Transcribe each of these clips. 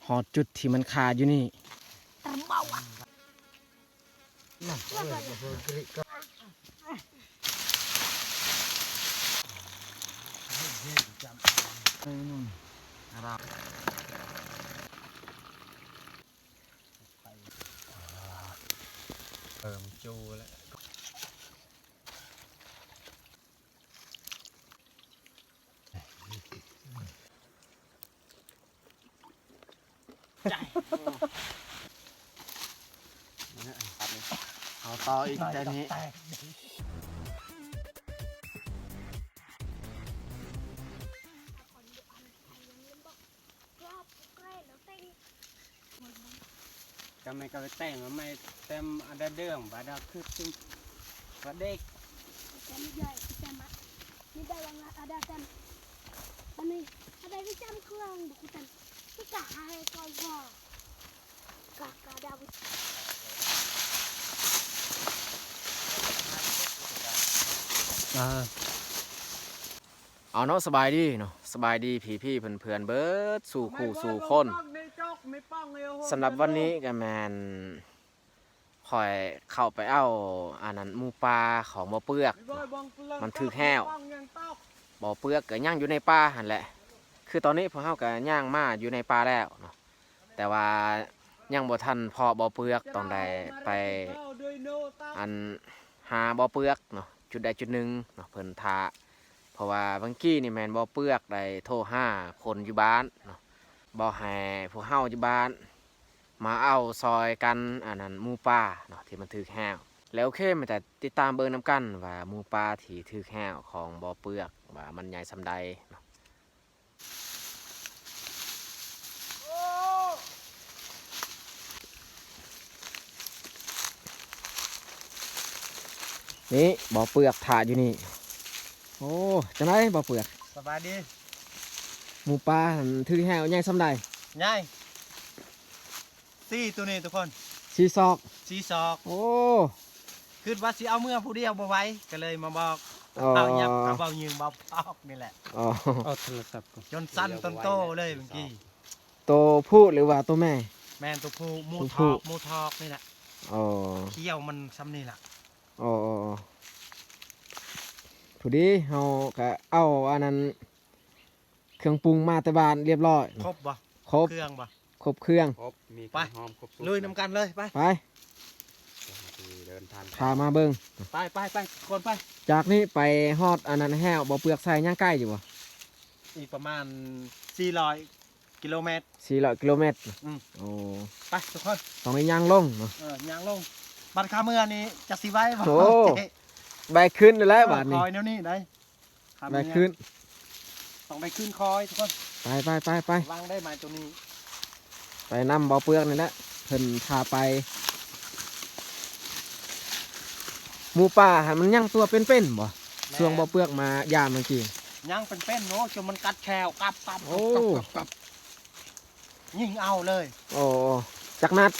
ຮອດຈຸດທີ່ມັນຄາຢູ່ນີ້. ເລີ່ມຈູແລ້ວ. ເອົາຕໍ່ອີກແຕ່ນີ້. ກະແມ່ນກະໄປແຕ່ງມາໃໝ່ ແຕ່ງອັນດາເດີມ ບາດດາຄືບຊຶມ ບາດເດັກ ແຕ່ງໃຫຍ່ ແຕ່ງມາ ມີໄດ້ວ່າອາດາແຕ່ງ ອັນນີ້ ອາດາໄປຈຳເຄື່ອງ ບໍ່ຄືແຕ່ງ ຄືກະໃຫ້ກ່ອນວ່າ ກະ ກະດາ ອ່າ. ເອົາເນາະ ສະບາຍດີເນາະ ສະບາຍດີພີ່ໆເພື່ອນໆເບິດສູ່ຄູ່ສູ່ຄົນ. ສຳລັບວັນນີ້ກະແມ່ນຂ້ອຍເຂົ້າໄປເອົາອັນນັ້ນ ໝູປ່າຂອງບໍ່ເປືອກເນາະ ມັນຖືກແຮ້ວ. ບໍ່ເປືອກກະຍັງຢູ່ໃນປ່າຫັ້ນແຫຼະ ຄືຕອນນີ້ພວກເຮົາກະຍ່າງມາຢູ່ໃນປ່າແລ້ວເນາະ ແຕ່ວ່າຍັງບໍ່ທັນພໍ້ບໍ່ເປືອກ ຕ້ອງໄດ້ໄປ ອັນ ຫາບໍ່ເປືອກເນາະ ຈຸດໃດຈຸດໜຶ່ງເນາະ ເພິ່ນຖ້າ ເພາະວ່າບາງກີ້ນີ້ແມ່ນບໍ່ເປືອກໄດ້ໂທຫາຄົນຢູ່ບ້ານເນາະ ບອກໃຫ້ພວກເຮົາຢູ່ບ້ານມາເອົາຊ່ອຍກັນ ອັນນັ້ນ ໝູປ່າເນາະ ທີ່ມັນຖືກແຮ້ວ. ແລ້ວໂອເຄ ມາຕິດຕາມເບິ່ງນຳກັນວ່າໝູປ່າທີ່ຖືກແຮ້ວຂອງບໍ່ເປືອກວ່າມັນໃຫຍ່ສ່ຳໃດເນາະ. ນີ້ ບໍ່ເປືອກຖ້າຢູ່ນີ້. ໂອ້ ຈັ່ງໃດບໍ່ເປືອກ? ສະບາຍດີ. ໝູປ່າຫັ້ນຖືກແຮ້ວໃຫຍ່ສ່ຳໃດ? ໃຫຍ່ ສີ່ໂຕນີ້ທຸກຄົນ ສີ່ສອກ ສີ່ສອກ. ໂອ້ ຄິດວ່າຊິເອົາເມືອຜູ້ດຽວບໍ່ໄຫວ ກະເລີຍມາບອກ ອໍ ເອົາຫຍັບ ເອົາເວົ້າຍືມເວົ້າອອກນີ້ແຫຼະ. ອໍ ເອົາໂທລະສັບກ່ອນ ຈົນສັ່ນຕົນໂຕເລີຍເມື່ອກີ້. ໂຕຜູ້ຫຼືວ່າໂຕແມ່? ແມ່ນໂຕຜູ້ ໝູທອກ ໝູທອກນີ້ແຫຼະ. ອໍ ຂຽວມັນສ່ຳນີ້ລະ. ອໍ ພໍດີເຮົາກະເອົາອັນນັ້ນ ເຄື່ອງປຸງມາແຕ່ບ້ານລຽບລ້ອຍ. ຄົບບໍ່? ຄົບ ເຄື່ອງບໍ່? ຄົບເຄື່ອງ. ຄົບ ມີ ໄປ ຫອມຄົບສູດ ລຸຍນຳກັນເລີຍ ໄປ ໄປ ເດີນທາງ ພາມາເບິ່ງ. ໄປ ໄປ ໄປ ທຸກຄົນໄປ. ຈາກນີ້ໄປຮອດອັນນັ້ນແຮ້ວ ບໍ່ເປືອກໃສ່ ຍັງໄກຢູ່ບໍ່? ອີກປະມານສີ່ຮ້ອຍກິໂລແມັດ. ສີ່ຮ້ອຍກິໂລແມັດ. ອືມ ໂອ້ ໄປທຸກຄົນ ຕ້ອງໄດ້ຍ່າງລົງເນາະ. ເອີ ຍ່າງລົງ. ບັດຄາເມືອນີ້ຈະຊິໄຫວບໍ່? ໂອ້ ໄຫວຂຶ້ນແລ້ວບາດນີ້ ຄອຍແນວນີ້ໄດ. ໄດ້ຂຶ້ນ ຕ້ອງໄດ້ຂຶ້ນຄອຍທຸກຄົນ. ໄປ ໄປ ໄປ ໄປ ວາງໄດ້ໄມ້ໂຕນີ້ ໄປນຳບໍ່ເປືອກນີ້ແຫຼະ ເພິ່ນພາໄປ. ໝູປ່າຫັ້ນມັນຍັງຕົວເປັນໆບໍ່? ແມ່ນ ຊ່ວງບໍ່ເປືອກມາຢາມເມື່ອກີ້ ຍັງເປັນໆ ໂອ້ ຈົນມັນກັດແຂ້ວ ກັບ ກັບ ໂອ້ ກັບ ກັບ ກັບ. ຍິງເອົາເລີຍ. ໂອ້ ຈັກນັດ?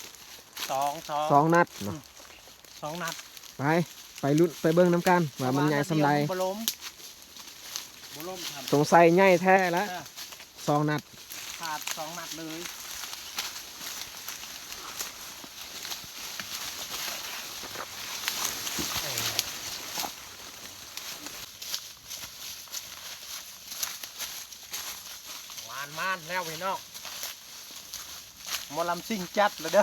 ສອງ ສອງ ສອງນັດເນາະ. ອືມ ສອງນັດ. ໄປ ໄປລຸ້ນ ໄປເບິ່ງນຳກັນວ່າມັນໃຫຍ່ສ່ຳໃດ. ບໍ່ລົ້ມ ບໍ່ລົ້ມ. ສົງໄສໃຫຍ່ແທ້ລະ. ເອີ ສອງນັດ ຂາດສອງນັດເລີຍ. ມານໆ ແລ້ວພີ່ນ້ອງ ໝໍລຳຊິງຈັດລະເດີ.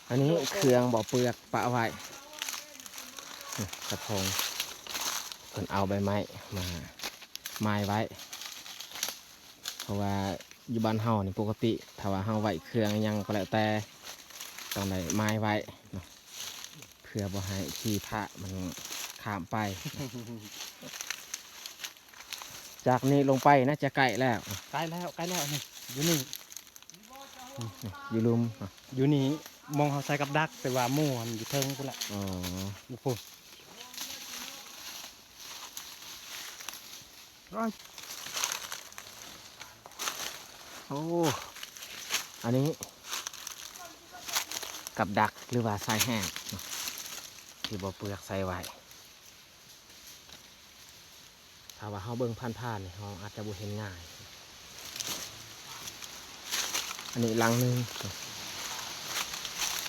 ອັນນີ້ເຄື່ອງບໍ່ເປືອກປະໄວ້ ກະທົງ ເພິ່ນເອົາໃບໄມ້ມາໝາຍໄວ້ ເພາະວ່າຢູ່ບ້ານເຮົານີ້ປົກກະຕິ ຖ້າວ່າເຮົາໄວ້ເຄື່ອງອີ່ຫຍັງກໍແລ້ວແຕ່ ຕ້ອງໄດ້ໝາຍໄວ້ເນາະ ເພື່ອບໍ່ໃຫ້ທີ່ພະມັນຂ້າມໄປ. ຈາກນີ້ລົງໄປໜ້າຈະໃກ້ແລ້ວ. ໃກ້ແລ້ວ ໃກ້ແລ້ວ ນີ້ ຢູ່ນີ້ ຢູ່ລຸ່ມ ຢູ່ນີ້ ໝ່ອງເຮົາໃສ່ກັບດັກ ແຕ່ວ່າໝູຫັ້ນຢູ່ເທິງພຸ້ນແຫຼະ. ອໍ ຢູ່ພຸ້ນ. ໂອ້ ອັນນີ້ ກັບດັກ ຫຼືວ່າສາຍແຫ້ງເນາະ ທີ່ບໍ່ເປືອກໃສ່ໄວ້. ຖ້າວ່າເຮົາເບິ່ງຜ່ານໆ ນີ້ ເຮົາອາດຈະບໍ່ເຫັນງ່າຍ. ອັນນີ້ຫຼັງໜຶ່ງ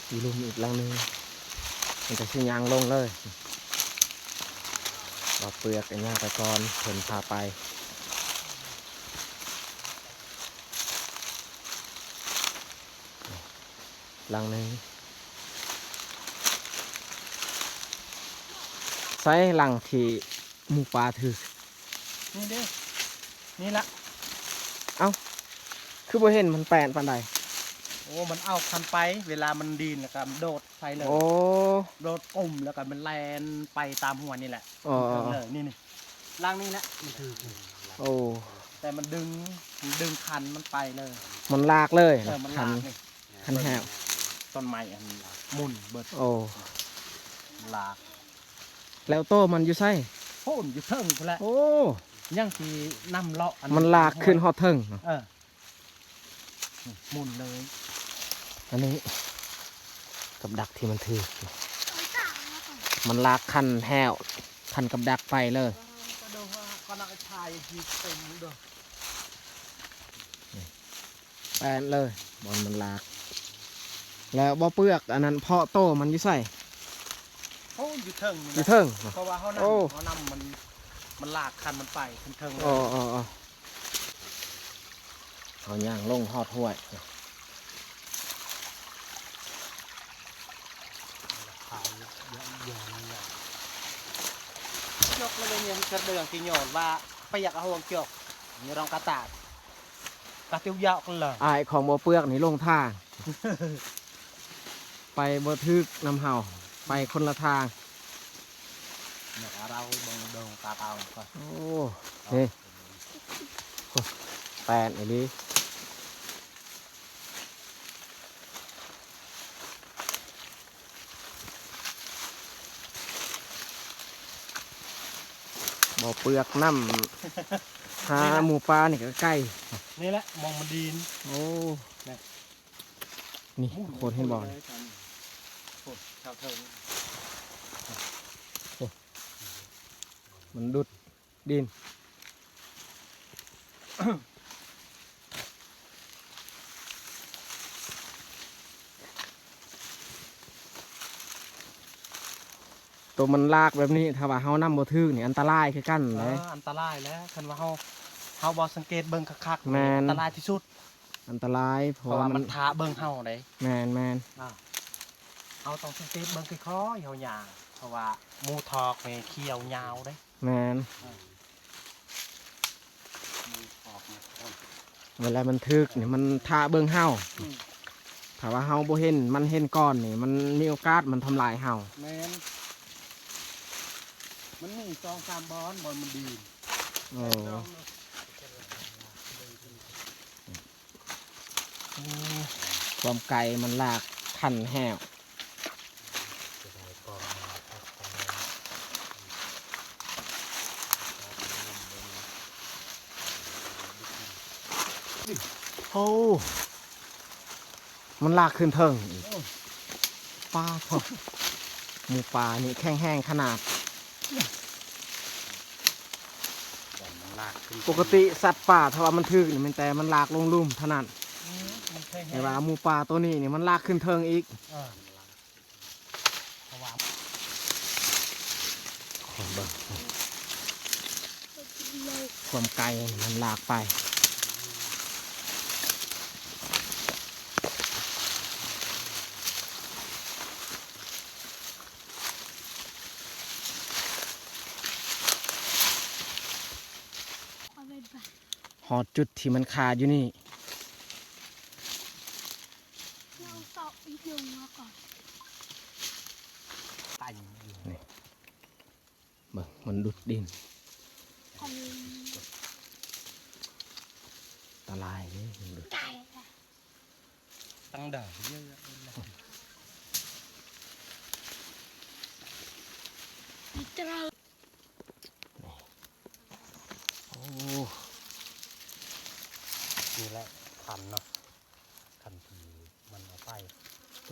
ອີ່ລຸ່ມອີກຫຼັງໜຶ່ງ ມັນກະຊິຍ່າງລົງເລີຍ. ບໍ່ເປືອກກະຍ່າງໄປກ່ອນ ເພິ່ນພາໄປ. ຫຼັງໜຶ່ງ ໃສຫຼັງທີ່ໝູປ່າຖືກ? ນີ້ເດ້ ນີ້ລະ. ເອົ້າ ຄືບໍ່ເຫັນມັນແປນປານໃດ? ໂອ້ ມັນເອົາຄັນໄປ ເວລາມັນດີນແລ້ວກະໂດດໃສ່ເລີຍ. ໂອ້ ໂດດກຸ້ມແລ້ວກະມັນແລ່ນໄປຕາມຫ້ວຍນີ້ແຫຼະ. ອໍ ເທິງເລີຍ ນີ້ໆ ຫຼັງນີ້ແຫຼະມັນຖືກ. ໂອ້ ແຕ່ມັນດຶງ ມັນດຶງຄັນມັນໄປເລີຍ ມັນລາກເລີຍ. ເອີ ມັນລາກນີ້ ຄັນແຫ້ວ ຕົ້ນໄມ້ອັນໝຸ່ນເບິດ. ໂອ້ ລາກ ແລ້ວໂຕມັນຢູ່ໃສ? ໂອ້ ຢູ່ເທິງພຸ້ນແຫຼະ. ໂອ້ ຍັງຊິນຳເລາະອັນ ມັນລາກຂຶ້ນຮອດເທິງເນາະ. ເອີ ໝຸ່ນເລີຍ. ອັນນີ້ກັບດັກທີ່ມັນຖືກ ມັນລາກຄັນແຫ້ວ ຄັນກັບດັກໄປເລີຍ. ແປນເລີຍ ບ່ອນມັນລາກ. ແລ້ວບໍ່ເປືອກອັນນັ້ນ ເພາະໂຕມັນຢູ່ໃສ? ໂອ້ ຢູ່ເທິງນີ້ແຫຼະ ຢູ່ເທິງ. ເພາະວ່າເຮົານຳ ໂອ້ ເຮົານຳມັນ ມັນລາກຄັນມັນໄປຂຶ້ນເທິງເລີຍ. ອໍ ອໍ ອໍ ເຮົາຍ່າງລົງຮອດຫ້ວຍ. ຈອກລະເວນຍັງກະເດືອງທີ່ຍ້ອນວ່າປະຢັກເອົາຫ່ວງຈອກ ມີຣອງກະຕາດ ກະຕິວຢາວກັນລະ ອ້າຍຂອງບໍ່ເປືອກນີ້ຫຼົງທາງ ໄປບໍ່ຖືກນຳເຮົາ ໄປຄົນລະທາງ. ເຮົາເບິ່ງດົງຕາເຕົາກ່ອນ. ໂອ້ ນີ້ ໂອ້ ແປນອີ່ຫຼີ. ບໍ່ເປືອກນຳ ຫາໝູປ່ານີ້ກະໄກ. ນີ້ແຫຼະ ມອງມັນດີນ. ໂອ້ ນີ້ ນີ້ ໂຄດເຫັນບໍ່? ໂອ້ ມັນດຸດ ດິນ. ໂຕມັນລາກແບບນີ້ ຖ້າວ່າເຮົານຳບໍ່ຖືກນີ້ ອັນຕະລາຍຄືກັນເດ້. ເອີ ອັນຕະລາຍແຫຼະ ຄັນວ່າເຮົາ ເຮົາບໍ່ສັງເກດເບິ່ງຄັກໆ ແມ່ນ ອັນຕະລາຍທີ່ສຸດ. ອັນຕະລາຍ ເພາະວ່າມັນ ເພາະວ່າມັນທາເບິ່ງເຮົາເດ້. ແມ່ນໆ ເຮົາຕ້ອງສັງເກດເບິ່ງຄ່ອຍໆ ເຮົາຍ່າງ ເພາະວ່າໝູຖອກນີ້ຂຽວຍາວເດ້. ແມ່ນ ເວລາມັນຖືກນີ້ມັນຖ້າເບິ່ງເຮົາ. ອືມ ຖ້າວ່າເຮົາບໍ່ເຫັນ ມັນເຫັນກ່ອນນີ້ ມັນມີໂອກາດມັນທຳລາຍເຮົາ. ແມ່ນ ມັນມີສອງສາມບ່ອນ ບ່ອນມັນດີນ. ໂອ້ ຄວາມໄກມັນລາກຄັນແຫ້ວ. ໂອ້ ມັນລາກຂຶ້ນເທິງອີກ. ໂອ້ ປາໂທ້ ໝູປ່ານີ້ແຂງແຮງຂະໜາດ. ມັນລາກຂຶ້ນ ປົກກະຕິສັດປ່າ ຖ້າວ່າມັນຖືກນີ້ ແມ່ນແຕ່ມັນລາກລົງລຸ່ມເທົ່ານັ້ນ. ອືມ ແຕ່ວ່າໝູປ່າໂຕນີ້ນີ້ ມັນລາກຂຶ້ນເທິງອີກ. ເອີ ເພາະວ່າ ເບິ່ງ ຄວາມໄກມັນລາກໄປ. ຮອດຈຸດທີ່ມັນຄາຢູ່ນີ້. ນີ້ ເບິ່ງ ມັນດຸດດິນ. ຕະລາຍເດ້ ມັນດຸດ. ຕັ້ງດາວເຍອະໆ ນີ້ ໂອ້ ນີ້ແຫຼະຄັນເນາະ ຄັນທີ່ມັນເອົາໄປ. ໂຕ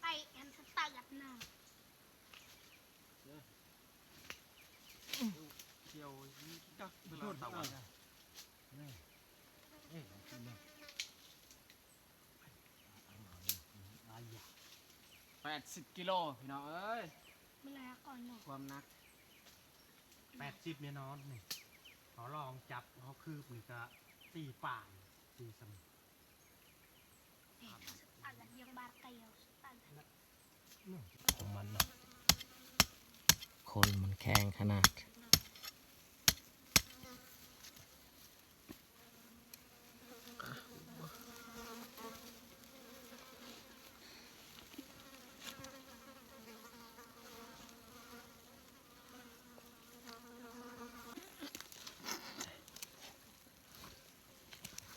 ໄປຫັ້ນສະເຕີດນະ ກ່ຽວນີ້ຈັກເວລາເຕົາ ແປດສິບກິໂລ ພີ່ນ້ອງເອີຍ ເວລາກ່ອນເນາະ ຄວາມໜັກ ແປດສິບແນ່ນອນນີ້ ເຮົາລອງຈັບ ເຮົາຄືບນີ້ກະສີ່ປາຍ ສີ່ສ່ຳ ຂອງມັນເນາະ ຄົນມັນແຂງຂະໜາດ.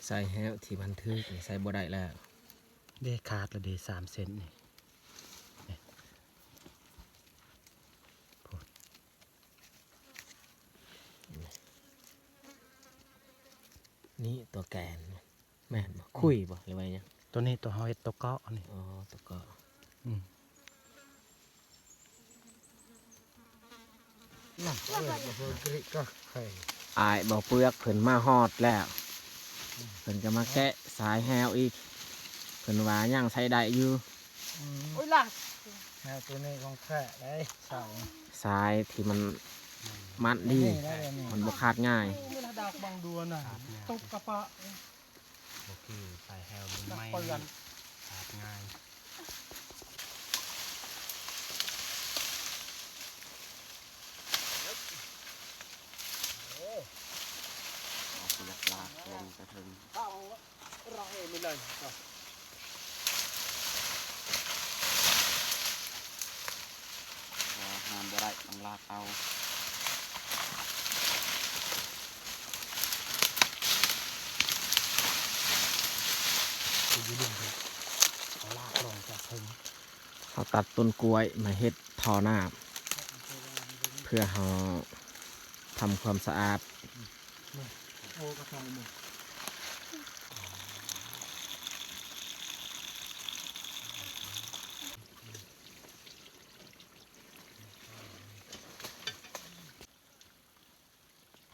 ສາຍແຮ້ວທີ່ມັນຖືກນີ້ໃຊ້ບໍ່ໄດ້ແລ້ວ ເດ້ ຂາດແລ້ວເດ້ ສາມເສັ້ນນີ້ ນີ້ ພຸ້ນ ນີ້ຕົວແກນ ແມ່ນບໍ່? ຄຸຍບໍ່ ຫຼືວ່າຫຍັງ? ຕົວນີ້ຕົວເຮົາເຮັດຕົວເກາະນີ້ ອໍ ຕົວເກາະ ອືມ ອ້າຍເບົາເປືອກເພິ່ນມາຮອດແລ້ວ ເພິ່ນກະມາແກະສາຍແຮ້ວອີກ ເພິ່ນວ່າຍັງໃຊ້ໄດ້ຢູ່ ອືມ ໂອ້ຍ ລະ ແຮ້ວຕົວນີ້ຂອງແທ້ເດ້ ສາຍ ສາຍທີ່ມັນມັດດີ ມັນບໍ່ຂາດງ່າຍ ໂອ້ ມັນດາກບັງດວນນະ ຕົບກະປະ ບໍ່ຄືສາຍແຮ້ວລຸ້ນໃໝ່ ຂາດງ່າຍ ເອົາເປືອກລາກລົງແຕ່ເທິງ ບໍ່ ຫາມບໍ່ໄດ້ ຕ້ອງລາກເອົາ ເຮົາຕັດຕົ້ນກ້ວຍມາເຮັດທໍ່ນ້ຳ ເພື່ອເຮົາທຳຄວາມສະອາດ. ເ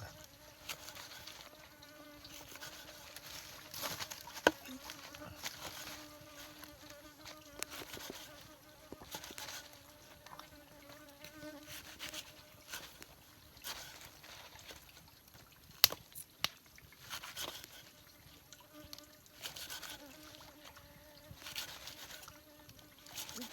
ກັນ.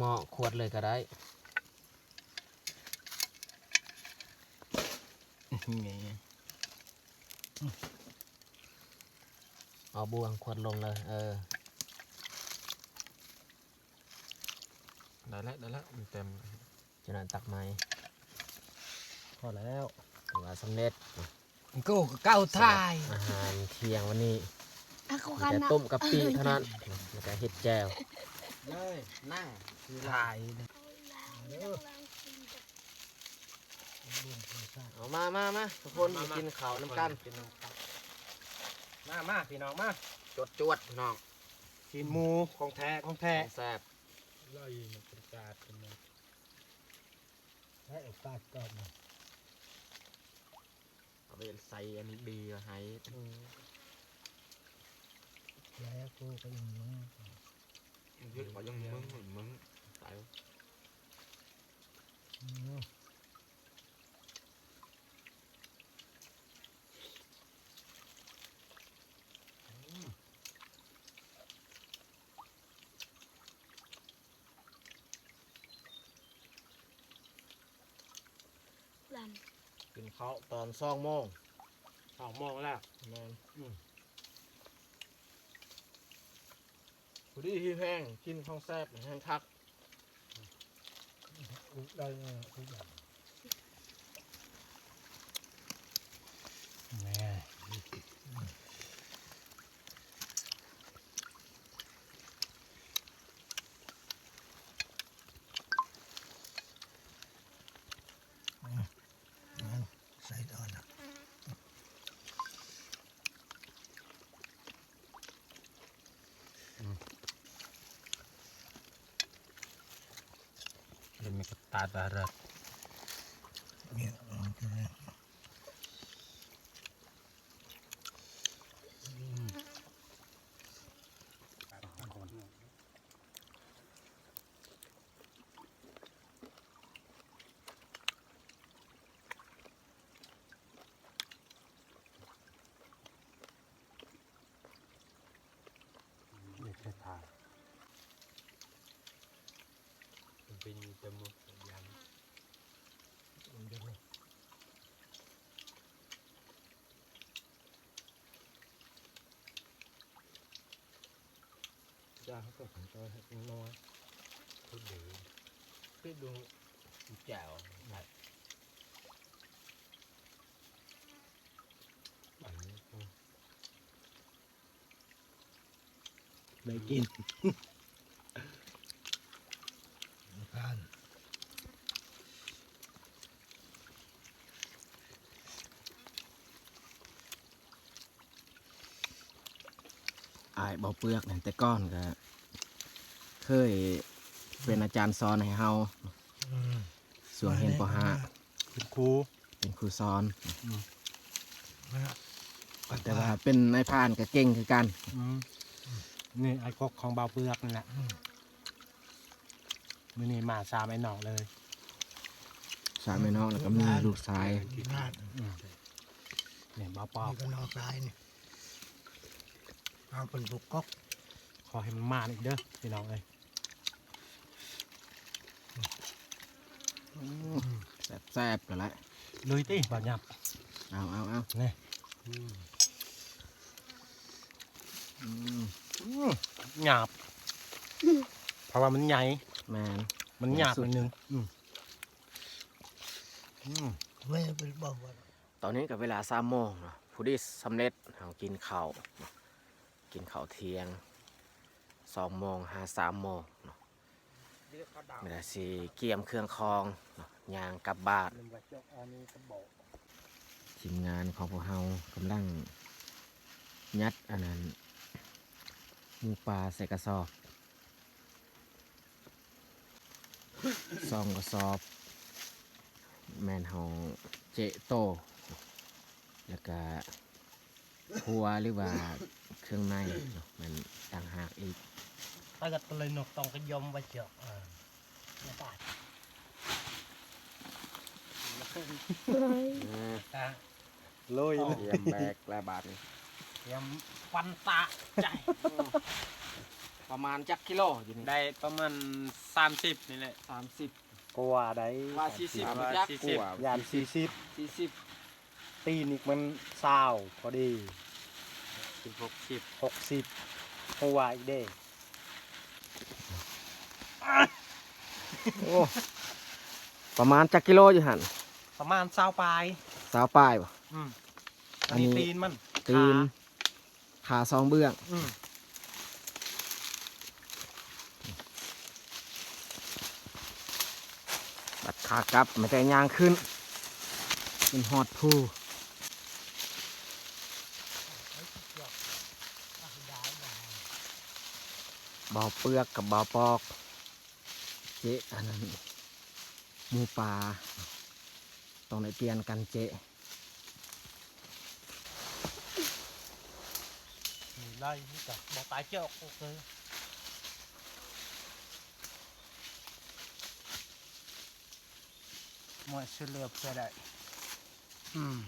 ໝໍ້ຂວດເລີຍກໍໄດ້. ເອົາບ່ວງຂວດລົງເລີຍ. ເອີ ໄດ້ແລ້ວ ໄດ້ແລ້ວ ມັນເຕັມ. ຈະນັ້ນຕັກໃໝ່. ພໍແລ້ວ ຖືວ່າສຳເລັດ. ໂກ ກໍເກົ້າ ສຳລັບ ຖ່າຍ ອາຫານທ່ຽງວັນນີ້ ອ່ະ ມີແຕ່ຕົ້ມກະປິເທົ່ານັ້ນ ແລ້ວກໍເຮັດແຈ່ວ. ເລີຍ ນັ່ງ ຖ່າຍ. ເອົາມາ ມາ ມາ ທຸກຄົນ ມາ ມາ ມາກິນເຂົ້ານຳກັນ. ມາ ມາ ພີ່ນ້ອງ ມາ ຈວດໆ ພີ່ນ້ອງ. ຊີ້ນໝູຂອງແທ້ ຂອງແທ້ ຂອງແຊບ. ລອຍມັນເປັນກາດຂຶ້ນມາ ແທ້ ໂອກາດກ່ອນນະ. ເອົາໄປໃສ່ອັນນີ້ດີໃຫ້. ອືມ ແລ້ວກູກໍຍັງມຶງ ຍຶດກໍຍັງມຶງ ມຶງໃສ່. ອືມ ອືມ. ກິນເຂົ້າຕອນສອງໂມງ ສອງໂມງແລ້ວ. ແມ່ນ ອືມ ພໍດີຫິວແຮງ ກິນຂອງແຊບແຮງຄັກ. ອືມ ອຸໄດ້ ອືມ ອຸໄດ້ ແມ່. ໃສ່ຕອນນະ ອືມ ເຫັນມັນກໍຕາດາເລີຍ ນີ້ ອືມ. ນີ້ແຄ່ທາ ມັນເປັນແຕ່ໝົດຢ່າງ. ຢາເຂົາກໍເຮັດນ້ອຍ ເຮັດດີ ເຮັດດູແຈ່ວ ອືມ ໄດ້ ໄດ້ກິນ. ອ້າຍເບົາເປືອກນັ້ນ ແຕ່ກ່ອນກໍເຄີຍເປັນອາຈານສອນໃຫ້ເຮົາ ອືມ ຊ່ວງຮຽນ ປ.ຫ້າ ເປັນຄູ ເປັນຄູສອນ ອືມ ແຕ່ວ່າເປັນນາຍພານກໍເກັ່ງຄືກັນ. ອືມ ນີ້ອ້າຍກົກຂອງເບົາເປືອກນີ້ແຫຼະ. ອືມ ມື້ນີ້ມາສາມອ້າຍນ້ອງເລີຍ ສາມອ້າຍນ້ອງ ແລ້ວກໍມີລູກຊາຍ. ອືມ ນີ້ເບົາປອກ ນີ້ກໍນ້ອງຊາຍນີ້ ເອົາເປັນຜູ້ກົກ. ຂໍໃຫ້ມັນມານອີກເດີພີ່ນ້ອງເອີຍ. ອືມ ແຊບໆ ກັນແຫຼະ ລຸຍຕິ ບ່າວຫຍາບ. ເອົາໆໆ ນີ້ ອືມ ອືມ ຫຍາບ ເພາະວ່າມັນໃຫຍ່. ແມ່ນ ມັນຫຍາບໜ້ອຍໜຶ່ງ. ອືມ ອືມ ເວີຍ ເປັນບໍ່ ຕອນນີ້ກໍເວລາສາມໂມງເນາະ ພໍດີສຳເລັດ ເຮົາກິນເຂົ້າເນາະ ກິນເຂົ້າທ່ຽງ ສອງໂມງຫາສາມໂມງເນາະ ແລ້ວກໍຊິກຽມເຄື່ອງຂອງເນາະ ຍ່າງກັບບ້ານ. ທີມງານຂອງພວກເຮົາກຳລັງຍັດອັນນັ້ນ ໝູປ່າໃສ່ກະສອບ ສອງກະສອບ ແມ່ນເຮົາເຈະໂຕ ແລ້ວກະຄົວ ຫຼືວ່າເຄື່ອງໃນເນາະ ແມ່ນຕ່າງຫາກອີກ. ປາກະຕຸຍນົກຕ້ອງກະຍົມໄວ້ເຈາະ ເອີ ມາປາດ ມາ ອ່າ ລຸຍ ຕຽມແບກແລ້ວບາດນີ້ ຕຽມປັນຕາໃຈ ປະມານຈັກກິໂລຢູ່ນີ້? ໄດ້ປະມານສາມສິບນີ້ແຫຼະ ສາມສິບ ກວ່າໄດ໋ ວ່າສີ່ສິບ ວ່າ ຈັກ ສີ່ສິບ ກວ່າ ຢ້ານສີ່ສິບ ສີ່ສິບ ຕີນອີກມັນຊາວພໍດີ ສິບ ຫົກສິບ ຫົກສິບ ກວ່າອີກເດ້. ໂອ້ ປະມານຈັກກິໂລຢູ່ຫັ້ນ? ປະມານຊາວປາຍ ຊາວປາຍບໍ່? ອືມ ອັນນີ້ ອັນນີ້ຕີນມັນ ຕີນ ຂາ ຂາສອງເບື້ອງ ອືມ ບັດຂາກັບ ມາແຕ່ຍ່າງຂຶ້ນ ຈົນຮອດພູ ເບົາເປືອກກັບເບົາປອກ ເຈະອັນນັ້ນ ໝູປ່າ ຕ້ອງໄດ້ປ່ຽນກັນເຈະ ມີໄລ່ ມີກະບໍ່ຕາຍເຈົ້າ ໂອເຄ ໝົດສຸດເຫຼືອເພື່ອໄດ້ ອືມ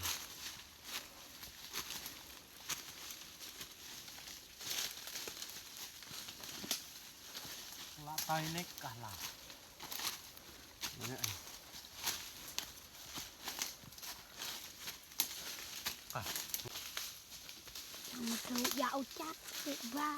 ລະໄຕເນັກກະລາ ຢາວຈັດ ເຮັດວ່າ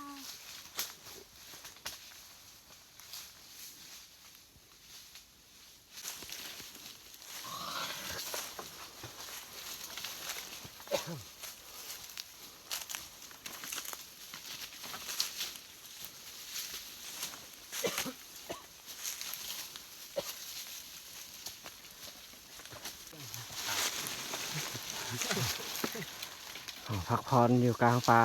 ພັກຜ່ອນຢູ່ກາງປ່າ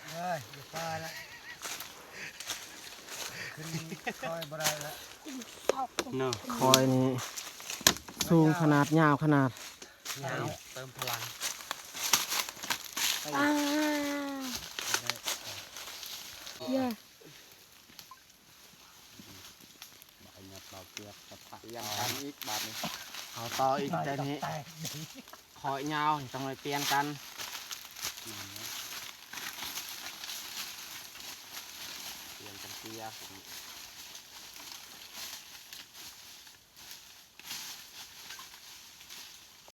ເອີຍ ຢູ່ປ່າລະ ຂຶ້ນຄອຍບໍ່ໄດ້ລະ ເນາະ ຄອຍນີ້ສູງຂະໜາດ ຍາວຂະໜາດ ຍາວ ເຕີມພະລັງ ອາ ເຢ້ ບາດນີ້ເອົາເກືອກ ຕຽມກັນອີກບາດນີ້ ເອົາຕໍ່ອີກແຕ່ນີ້ ຄອຍຍາວ ຕ້ອງໄດ້ປ່ຽນກັນ ປ່ຽນກັນເສຍ.